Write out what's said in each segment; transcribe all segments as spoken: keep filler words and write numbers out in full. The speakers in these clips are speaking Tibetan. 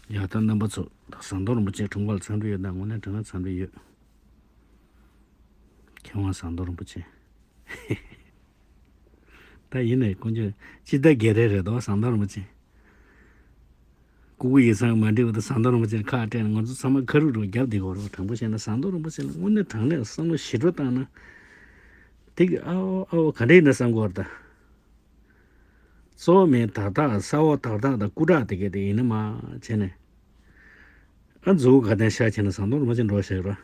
ཡ་ད་རྣམ་པ་ཚོ། ད་ཟམ་གདོང་རིན་པོ་ཆེ་དྲུང་འཁོར་ལ་འཚམས་འདྲི་ཡོད་ན། དངོས་གནས་དྲང་གནས་འཚམས་འདྲི་ཡོད། མཁས་དབང་ཟམ་གདོང་རིན་པོ་ཆེ། ད་ཡིན་ནའི་དཀོན་མཆོག་སྤྱི་ཟླ་བརྒྱད་རེ་རེད་དོ། ཟམ་གདོང་རིན་པོ་ཆེ། ཀུ་ཀུ་ཡིག་ཚང་མ་འགྲིག་པ་དང་ཟམ་གདོང་རིན་པོ་ཆེར་ཁ་སྤྲད་ནས་ང་ཚོ་ཚང་མ་ཁ་རུག་རུག་རྒྱབ་བསྡད་དགོས་རེད། དྲང་པོ་བཤད་ན་ཟམ་གདོང་རིན་པོ་ཆེ་ལ་དངོས་གནས་དྲང་གནས་བསམ་བློ་ཞིབ་ཕྲ་བཏང་ན། དེ་གི་ཨ་འོ་ཨ་འོ་ག་འདྲ་ཡིན་ན་བསམ་གྱི་ཡོད་རེད་ད། གཙོ་བོ་མིན་དར་ཐག་ས་འོག་དར་ཐག་དང་སྐུ་དྲག་དེ་གས་དེ་ཡིན་ན་མ་བྱས་ནས། ཨ་མཛུ་གུ་ག་དེ་ཤ་བྱས་ན་ཟམ་གདོང་རིན་པོ་ཆེ་འགྲོ་བཞག་ར།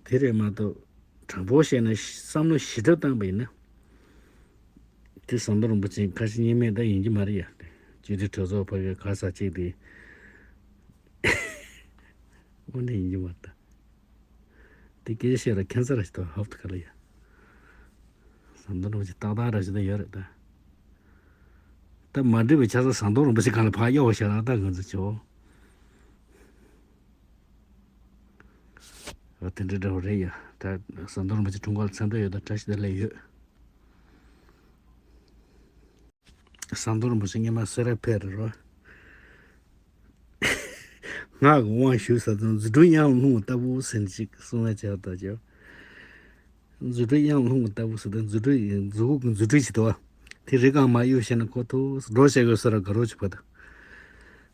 དེ་རེད་མ་གཏོགས། དྲང་པོ་བཤད་ན་བསམ་བློ་ཞིབ་ཕྲ་བཏང་པ་ཡིན་ན། དེ་ཟམ་གདོང་རིན་པོ་ཆེ་ཁ་ཞེ་གཉིས་མེད་ད་ཡིན་གྱི་མ་རེད་ཡ། སྤྱི་འཐུས་གྲོས་ཚོགས་ཕ་གིའི་ག་ས་གཅིག་དེ། དངོས་གནས་ཡིན་གྱི་མ་རེད་ད། དེ་སྐད་ཆ་བཤད་ར་ཁྱད་མཚར་ར་ཞིག་འདུག་ཧབ་ཏུ་ག་ལ་ཡ། ཟམ་གདོང་རིན་པོ་ཆེ་ཏག་ཏག་ར་ཞིག་ད་ཡོད་རེད་ད། ད་མ་འགྲིག་པའི་ཆ་ཚང་ཟམ་གདོང་རིན་པོ་ཆེ་སྒང་ལ་ཕར་གཡོ་བ་བྱས་ར་ད་ང་ཚོ་བྱེད་འོ། ཨ་དེ་འདྲ་འདྲ་བོ་རེད་ཡ། ད་ཟམ་གདོང་རིན་པོ་ཆེ་དྲུང་འཁོར་ལ་འཚམས་འདྲི་ཡོད་ད་བཀྲ་ཤིས་བདེ་ལེགས་ཡོད། ཟམ་གདོང་རིན་པོ་ཆེ་སྔོན་མ་སེ་ར་ཕེབས་རེད་རོ། ངག་གི་དབང་ཞུ་ས་དང་རྫུ་འཕྲུལ་དབྱངས་ལྷུང་བ་ལྟ་བུ་ཟེར་ནས་ཅིག་གསུང་བ་བྱས་ད་ཅོ། རྫུ་འཕྲུལ་དབྱངས་ལྷུང་བ་ལྟ་བུ་ཟེར་ད་རྫུ་འཕྲུལ་ཡིན་རྫུ་གུ་གི་རྫུ་འཕྲུལ་ཞིག་འདུག་བ། དེ་རི་སྒང་མར་གཡུག་བྱས་ན་ཁོ་ཐུག་འགྲོ་བྱེད་དགོས་ས་ར་དགའ་རོགས་ཅིག་བ་ད།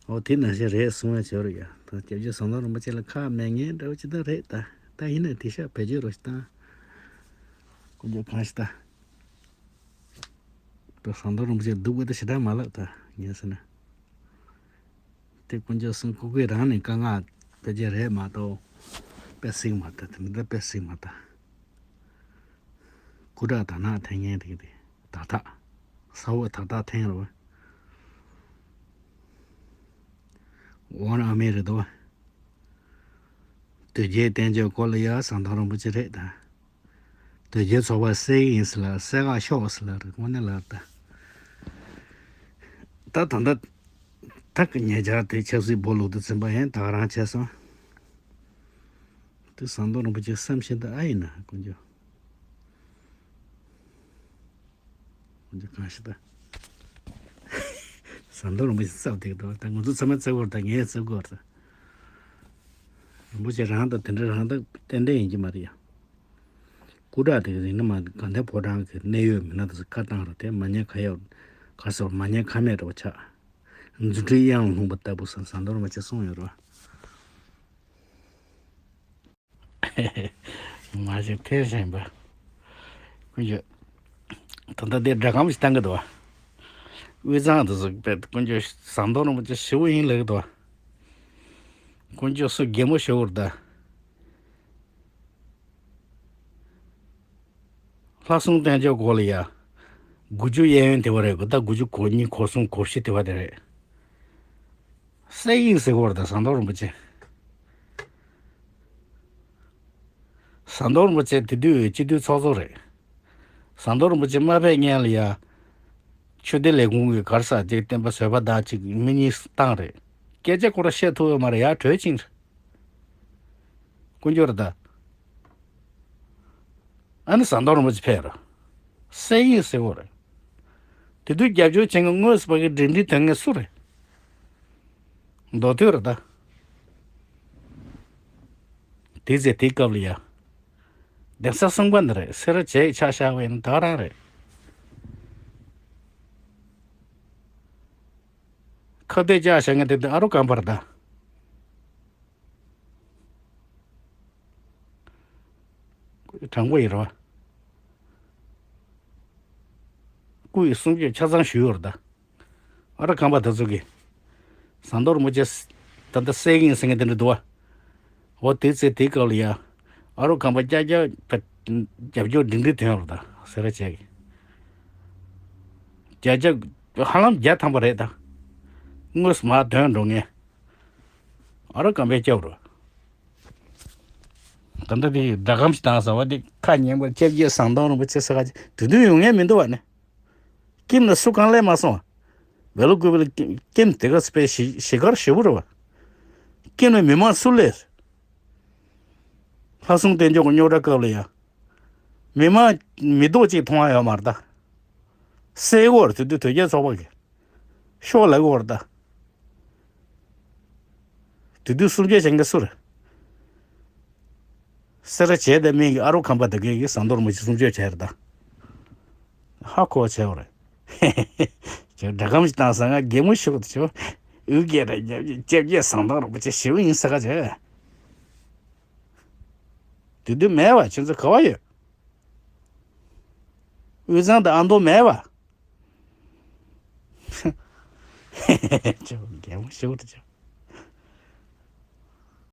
འོ་དེ་ནང་བཞིན་རེད་གསུང་བ་བྱས་རོ་ཡ། ད་སྐྱབས་རྗེ་ཟམ་གདོང་རིན་པོ་ཆེ་ལ་ཁག་མེད་ངེས་འདྲ་བོ་ཅིག་ད་རེད་ད། ད་ཡིན་ན་དེ་ཤག་བེད་སྤྱོད་རོ་ཞིག་བཏང་། དཀོན་མཆོག་གང་ཞིག་ད། ད་ཟམ་གདོང་རིན་པོ་ཆེ་སྡུག་པོ་ད་ཞེ་དྲག་མ་ལབ་ད་ངས་ཟེར་ན། དེ་དཀོན་མཆོག་གསུམ་ཀུ་ཀུའི་རང་ནས་དཀའ་ངལ་ཕལ་ཆེར་རེད་མ་གཏོགས། དཔེ་སྲིད་མ་ད་དེ་འདྲ་དཔེ་སྲིད་མ་ད། སྐུ་དྲག་དར་ནག་འཐེན་མཁན་དེ་གི་དེ་དར་ཐག་ས་འོག་དར་ཐག་འཐེན་རོ། འོ་ན་ཨ་མེ་རེད་དོ། དོལ་རྒྱལ་བསྟན་བཅོས་སྐོར་ལ་ཡ་ཟམ་གདོང་རིན་པོ་ཆེ་རེད་ད། དོལ་རྒྱལ་ཚོགས་པ་བསད་ཀྱི་ཡིན་ཟེར་ལ་བསད་ག་ཤོག་ཟེར་ལ་རེད་དངོས་གནས་ལ་ད། ད་ད་ད་ད་གི་ཉེ་ཆར་དེ་ཆབ་སྲིད་སྦོ་ལུག་ཏུ་འཛིན་པ་ཡན་ད་ག་རང་བྱས་སོང་། དེ་ཟམ་གདོང་རིན་པོ་ཆེ་བསམ་བཞིན་དུ་ཨ་ཡིན་ན་དཀོན་མཆོག་འདི་གང་ཞིག་ད། ཟམ་གདོང་རིན་པོ་ཆེ་རྩ་བ་དེ་གི་འདུག་ད་ང་ཚོ་ཚང་མ་རྩ་བོར་ད་ངས་རྩ་བོར་ད། རིན་པོ་ཆེ་རང་ད་དེ་འདྲ་རང་ད་ཏན་ཏན་ཡིན་གྱི་མ་རེད་ཡ། སྐུ་དྲག་དེ་གི་ཡིན་ན་མ་དགའ་ལྡན་ཕོ་བྲང་གི་གནད་ཡོད་མི་སྣ་དེ་ཚོ་བཀའ་བཏང་ར་དེ་མ་ཉན་ཁ་ཡོད། ག་སོགས་མ་ཉན་ཁ་མེད་འདྲ་བོ་ཆགས། རྫུ་འཕྲུལ་དབྱངས་ལྷུང་བ་ལྟ་བུ་ཟམ་ཟམ་གདོང་རིན་པོ་ཆེ་གསུངས་ཡོད་རེད་བ། མ་ཞིག་ཐེར་བཞིན་པ། ཀུན་སྤྱོད། ད་ལྟ་དེ་སྒྲ་སྒམ་ཞིག་བཏང་གི་འདུག་བ། དབུས་གཙང་དུ་ཟུག་པའི་ཀུན་སྤྱོད་ཟམ་གདོང་རིན་པོ་ཆེ་ཞི་བོ་ཡིན་ལེགས་འདུག་བ། ཀུན་སྤྱོད་སུ་རྒན་མོ་ཞི་བོར་ད། ལྷ་སྲུང་བསྟན་བཅོས་སྐོར་ལ་ཡ། དགུ་བཅུ་གཡས་གཡོན་དེ་བ་རེད་གོ་ད་དགུ་བཅུ་གོ་གཉིས་གོ་གསུམ་གོ་བཞི་དེ་བ་དེ་རེད། སྲས་ཡིན་ཟེར་བར་དང་ཟམ་གདོང་རིན་པོ་ཆེ། ཟམ་གདོང་རིན་པོ་ཆེ་དེ་དུས་སྤྱི་འཐུས་ཚོགས་གཙོ་རེད། ཟམ་གདོང་རིན་པོ་ཆེ་མ་ཕེབས་སྔོན་ལ་ཡ། ཆོས་སྡེ་ལས་ཁུངས་ཀྱི་གར་ས་ཅིག་བསྟན་པ་བཟོད་པ་དག་ཅིག་མི་གཉིས་བཏང་རེད། སྐད་ཆ་ཁོ་ར་བཤད་ཐུབ་ཡོད་མ་རེད་ཡ་གྲོས་ཆིངས་རེད། དཀོན་མཆོག་རེད་ད། ཨ་ནི་ཟམ་གདོང་རིན་པོ་ཆེ་ཕེབས་ར། སྲས་ཡིན་ཟེར་བོ་རེད། དེ་དུས་རྒྱབ་སྐྱོར་བྱེད་མཁན་དངོས་སུ་ཕ་གི་སྒྲིང་སྒྲིང་དོན་ངེས་སུ་རེད། མདོ་སྟོད་རེད་ད། དེ་ཚེ་དེ་སྐབས་ལ་ཡ། གདན་ས་གསུམ་པ་འདི་རེད་སེ་ར་བྱེས་ཆ་བཞག་པ་ཡིན་ན་ད་རང་རེད། ཁ་གཏད་བཅག་བཞག་མཁན་དེ་དུས་ཨ་རོ་རྐང་པ་རེད་ད། དྲང་པོ་ཡིན་རོ། སྐུ་ཡི་གསུང་ཆོས་ཆ་ཚང་ཞུས་ཡོད་རེད་ད། ཨ་རོ་རྐང་པ་དེ་ཚོ་གིས། ཟམ་གདོང་རིན་པོ་ཆེ། ད་ལྟ་སྲས་ཡིན་ཟེར་མཁན་དེ་འདྲ་འདུག་བ། འོ་དེ་ཚེ་དེའི་སྐབས་ལ་ཡ། ཨ་རོ་རྐང་པ་བརྒྱ་བརྒྱ་ད་རྒྱབ་སྐྱོར་སྒྲིང་སྒྲིང་ཐོན་ཡོད་རེད་ད་སེ་ར་བྱེས་ཀྱི། བརྒྱ་ཆ་ཧ་ལམ་བརྒྱ་ཐམ་པ་རེད་ད། དངོས་སུ་མར་ཐོན་འགྲོ་མཁན། ཨ་རོ་རྐང་པས་སྐྱོར་རོ། ད་ལྟ་དེ་སྒྲ་སྒམ་ཞིག་བཏང་ཟེར་བ་དེ་ཁ་ཉན་པར་སྐྱབས་རྗེ་ཟམ་གདོང་རིན་པོ་ཆེ་ཟེར་ག་ཅིག་དེ་དུས་ཡོང་ངེས་མི་འདུག་བ་ནི། ཀིམ་ལ་སུ་གང་སླེབས་མ་སོང་བ། བེ་ལོ་ཀུ་པེ་ལ་ཀིམ་དེ་ག་སྤེ་ཞི་ཞི་གར་ཞི་བོ་རེད་བ། ཀིམ་ལ་མི་མང་སུ་སླེབས། ལྷ་སྲུང་བསྟན་འགྱུར་གྱི་རྙོག་དྲ་སྐབས་ལ་ཡ། མི་མང་མི་ལྡོག་ཅིག་མཐོང་བ་ཡོད་མ་རེད་ད། སེ་གོ་རེད་དེ་དུས་དོལ་རྒྱལ་ཚོགས་པ་གི། ཤོག་ལབ་གི་ཡོད་རེད་ད། དེ་དུས་སྲུང་སྐྱོབ་བྱེད་མཁན་སུ་རེད། སེ་ར་བྱེས་དང་སྨད་ཀྱི་ཨ་རོ་ཁམས་པ་དེ་གས་ཀྱིས་ཟམ་གདོང་རིན་པོ་ཆེ་སྲུང་སྐྱོབ་བྱས་རེད་ད། ཧ་གོ་བ་བྱས་པ་རེད། ཁྱོད་སྒྲ་སྒམ་ཞིག་བཏང་ས་ང་གད་མོ་ཤོར་དུ་ཆོག་དབུ་རྒྱན་ར་རྒྱབ་ཀྱི་ལྕེབ་རྒྱས་ཟམ་གདོང་རིན་པོ་ཆེ་ཞེ་པོ་ཡིན་ས་ག་བྱས། དེ་དུས་མེད་པ་ཁྱོད་ཚོ་ག་བ་ཡོད། དབུས་གཙང་དུ་ཨ་མདོ་མེད་པ། ཁྱོད་གད་མོ་ཤོར་དུ་ཆོག